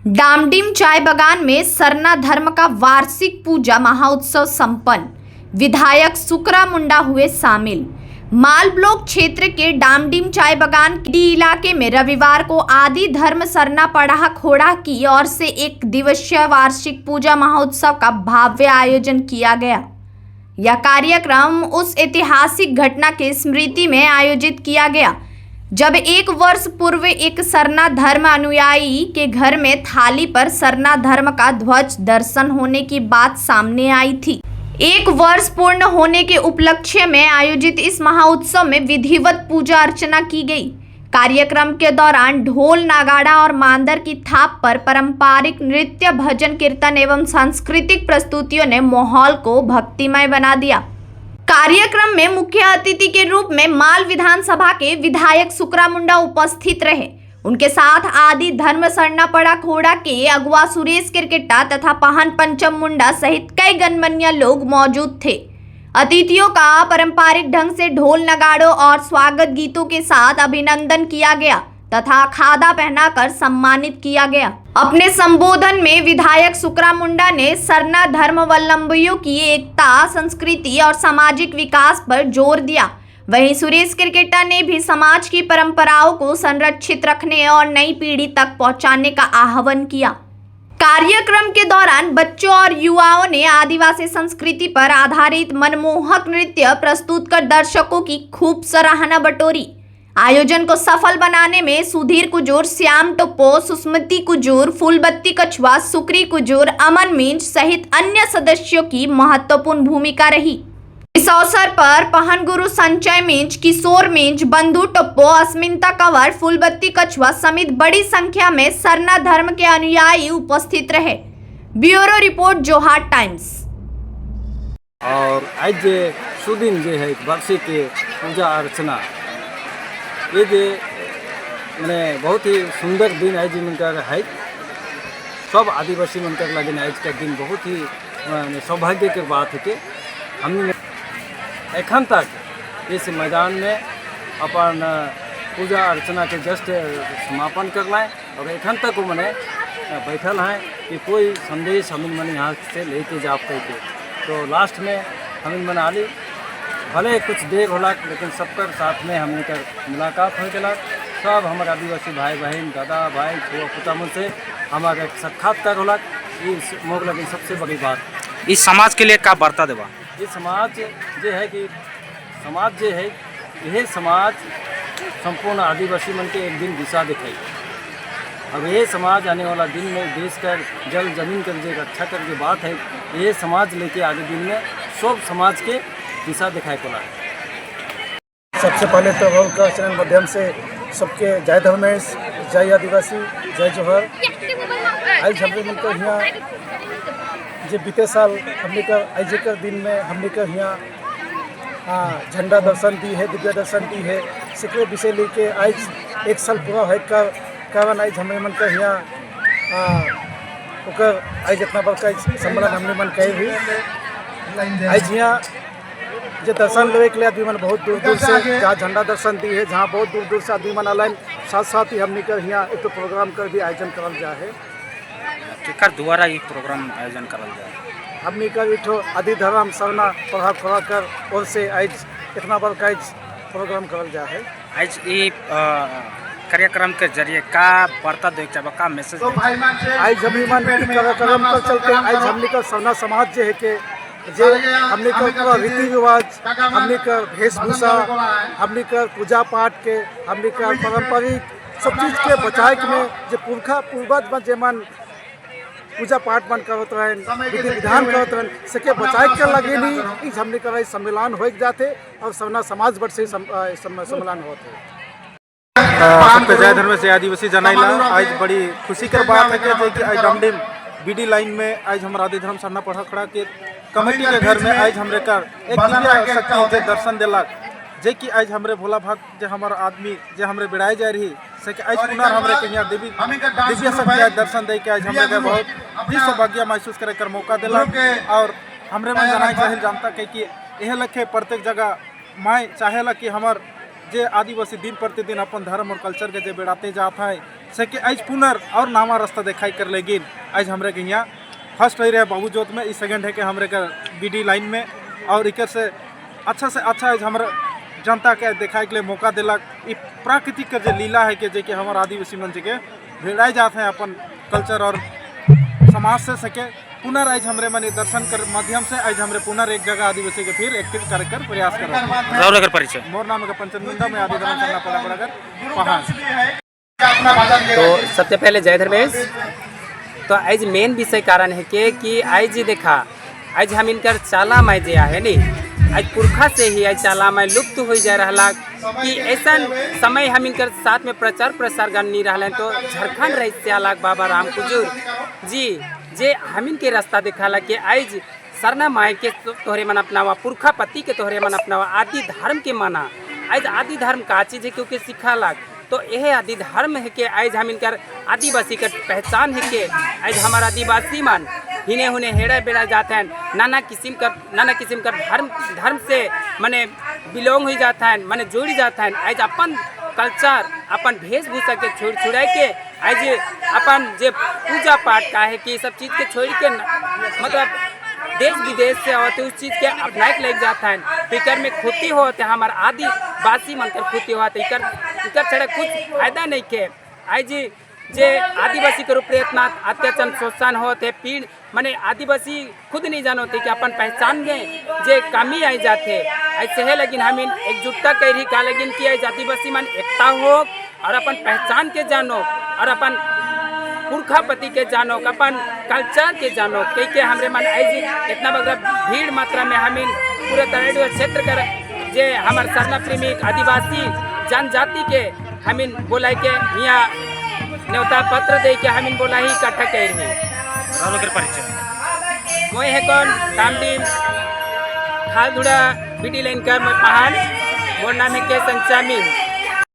डामडीम चाय बागान में सरना धर्म का वार्षिक पूजा महोत्सव संपन्न, विधायक सुकरा मुंडा हुए शामिल। माल ब्लॉक क्षेत्र के डामडीम चाय बागान डी इलाके में रविवार को आदि धर्म सरना पढ़ा खोड़ा की ओर से एक दिवसीय वार्षिक पूजा महोत्सव का भव्य आयोजन किया गया। यह कार्यक्रम उस ऐतिहासिक घटना के स्मृति में आयोजित किया गया, जब एक वर्ष पूर्व एक सरना धर्म अनुयायी के घर में थाली पर सरना धर्म का ध्वज दर्शन होने की बात सामने आई थी। एक वर्ष पूर्ण होने के उपलक्ष्य में आयोजित इस महोत्सव में विधिवत पूजा अर्चना की गई। कार्यक्रम के दौरान ढोल, नगाड़ा और मांदर की थाप पर पारंपरिक नृत्य, भजन, कीर्तन एवं सांस्कृतिक प्रस्तुतियों ने माहौल को भक्तिमय बना दिया। कार्यक्रम में मुख्य अतिथि के रूप में माल विधानसभा के विधायक सुकरा मुंडा उपस्थित रहे। उनके साथ आदि धर्म सरना पड़ा खोड़ा के अगुआ सुरेश किरकेटा तथा पहन पंचम मुंडा सहित कई गणमान्य लोग मौजूद थे। अतिथियों का पारंपरिक ढंग से ढोल, नगाड़ों और स्वागत गीतों के साथ अभिनंदन किया गया तथा खादा पहनाकर सम्मानित किया गया। अपने संबोधन में विधायक सुकरा मुंडा ने सरना धर्मावलंबियों की एकता, संस्कृति और सामाजिक विकास पर जोर दिया। वहीं सुरेश किरकेटा ने भी समाज की परंपराओं को संरक्षित रखने और नई पीढ़ी तक पहुंचाने का आह्वान किया। कार्यक्रम के दौरान बच्चों और युवाओं ने आदिवासी संस्कृति पर आधारित मनमोहक नृत्य प्रस्तुत कर दर्शकों की खूब सराहना बटोरी। आयोजन को सफल बनाने में सुधीर कुजूर, श्याम टोप्पो, सुस्मति कुजूर, फूलबत्ती कछुआ, सुक्री कुजूर, अमन मिंज सहित अन्य सदस्यों की महत्वपूर्ण भूमिका रही। इस अवसर पर पहन गुरु संचय मिंज, किशोर मिंज, बंधु टोप्पो, अस्मिता कंवर, फूलबत्ती कछुआ समेत बड़ी संख्या में सरना धर्म के अनुयायी उपस्थित रहे। ब्यूरो रिपोर्ट, जोहार टाइम्स। और आज जे सुदिन जे है वार्षिक पूजा अर्चना, ये जे माने बहुत ही सुंदर दिन है जिनका है। सब आदिवासी मन कर लगे आज का दिन बहुत ही माने सौभाग्य के बात है कि हमने एखन तक इस मैदान में अपन पूजा अर्चना के जस्ट समापन कर लाए और एखन तक वो मने बैठल हैं कि कोई संदेश हम मने यहाँ से लेके जा के। तो लास्ट में हम मना ली, भले कुछ देर होला, लेकिन सबकर साथ में हमने कर मुलाकात हो गया। सब हमारे आदिवासी भाई बहन, दादा भाई, फुआ पुता मन से हमारा एक साक्षात्कार होला, ये मोर लगे सबसे बड़ी बात। इस समाज के लिए का वार्ता देवा? ये समाज जे है कि समाज जे है, यह समाज संपूर्ण आदिवासी मन के एक दिन दिशा दिखाई। अब ये समाज आने वाला दिन में देश का जल जमीन कर जो रक्षा कर जो बात है, ये समाज लेके आगे दिन में सब समाज के दिशा दिखाए को सबसे पहले तो रोल का चैनल माध्यम से सबके जय धर्मेश, जय आदिवासी, जय जोहर। आज हमने मिलकर यहाँ जे बीते साल हमने का आज के दिन में हमने का यहाँ झंडा दर्शन दी है, दिव्य दर्शन दी है, सेकरे विषय लेके आज एक साल पूरा है कर कारण आज हमने मन का यहाँ ओकर आज इतना बड़का सम्मेलन हमने मन कहे भी। आज यहाँ जो दर्शन लेवे के लिए आदमी मन बहुत दूर दूर से, जहाँ झंडा दर्शन दी है, जहाँ बहुत दूर दूर से आदमी मन आलन, साथ साथ ही हमने कर यहाँ एक तो प्रोग्राम कर भी आयोजन करल जा है। केकर द्वारा ये प्रोग्राम आयोजन करल जाए? हमने कर एक आदि धर्म सरना पढ़ा खोड़ा कर और से आज इतना बड़का आज प्रोग्राम करल जा है। आज ये कार्यक्रम के जरिए का वार्ता दे चाहबा, का मैसेज दे? आज हमने मन ई कार्यक्रम पर चलते आज हमने का सरना समाज जे है के जे हमने का पूरा रीति रिवाज, हमने का वेशभूषा, हमने का पूजा पाठ के, हमने का पारंपरिक सब चीज़ के बचाए के में जे पुरखा पूर्वज में जे मन पूजा पाठ मन करत रहन, विधि विधान करत रहन, सके बचाए के लगे नहीं इस हमने का सम्मेलन हो जाते और सरना समाज बट से सम्मेलन होते। सबके जय धर्म से आदिवासी जनाइला। आज बड़ी खुशी के बात है कि जे कि आज डमडिम बीडी लाइन में आज हम आदि धर्म सरना पढ़ा खड़ा के कमेटी के घर में आज हमरे कर एक दिव्य शक्ति जे दर्शन दिलक, जे कि आज हमरे भोला भक्त जे हमार आदमी जे हमरे बिड़ाए जा रही से कि आज पुनः हमरे के यहाँ देवी दिव्य शक्ति आज दर्शन दे के आज हमरे के बहुत ही सौभाग्य महसूस करे कर मौका दिलक। और हमरे मन जनाए चाहे जनता के कि यह लखे प्रत्येक जगह माए चाहेला कि हमार जे आदिवासी दिन प्रतिदिन अपन धर्म और कल्चर के जे बेड़ाते जात है। से कि आज पुनर् और नावा रास्ता दिखाई कर लेकिन आज हमरे के यहाँ फर्स्ट हो रहे बाबू जोत में, इस सेकेंड है कि हमरे के बीडी लाइन में और इकर से अच्छा आज हमारा जनता के दिखाए के लिए मौका दिलक। ई प्राकृतिक के जो लीला है कि जे कि हमारे आदिवासी मन के भिड़ाई जाते हैं अपन कल्चर और समाज से सके पुनर् आज हमरे माने दर्शन कर माध्यम से आज हमरे पुनर् एक जगह आदिवासी के फिर एक्टिव कर कर प्रयास कर रहे हैं। राहुल अगर परिचय। मोर नाम है पंचन मुंडा, मैं आदि धर्म सरना पड़ा पड़ा पहाड़। तो सबसे पहले जय धर्मेश। तो आज मेन विषय कारण है कि आज देखा आज हम इनकर चाला माई जे है नहीं, आज पुरखा से ही आज चाला माई लुप्त हो जा रहा कि ऐसा समय हम इनकर साथ में प्रचार प्रसार कर नहीं रहा। तो झारखंड राज्य से अलग बाबा राम कुजूर जी जे हम इनके रास्ता दिखाला कि आज सरना माई के तोहरे मन अपनावा, पुरखा पति के तोहरे मन अपनावा, आदि धर्म के माना। आज आदि धर्म का चीज है क्योंकि सिखालक, तो यह आदि धर्म है कि आज हम इनकर आदिवासी का पहचान है कि आज हमारा आदिवासी मन हिने हुने हेड़ा बेड़ा जाते हैं, नाना किस्म का धर्म धर्म से मने बिलोंग हो जाता है, मने जुड़ जाता है। आज अपन कल्चर अपन वेशभूषा के छोड़ छुड़ाई के आज अपन जे पूजा पाठ का है कि सब चीज़ के छोड़ के मतलब देश विदेश से होते उस चीज़ के अपनाए के लग जाता है। तो इकर में खुती होते, हमार आदिवासी मन कर खुती होते, इकर इकर छड़ा कुछ फायदा नहीं के। आज जे आदिवासी के ऊपर इतना अत्याचार शोषण होते पीड़ माने आदिवासी खुद नहीं जानते कि अपन पहचान में जे कमी आई जाते। ऐसे है लेकिन हम एकजुटता कर ही का लेकिन कि आज आदिवासी मन एकता हो और अपन पहचान के जानो और अपन पुरखापति के जानो, अपन कल्चर के जानो कह के हमरे मन आज इतना बड़ा भीड़ मात्रा में हम पूरे तराईडुआ क्षेत्र कर जे हमार सरना प्रेमी आदिवासी जनजाति के हमिन बोला के यहाँ न्योता पत्र दे के हमिन बोला ही इकट्ठा कर रही। राहुल के परिचय। मोय है कौन डामडीम खालधुड़ा बीडी लाइन कर मैं पहाड़, मोर नाम है के संचामी।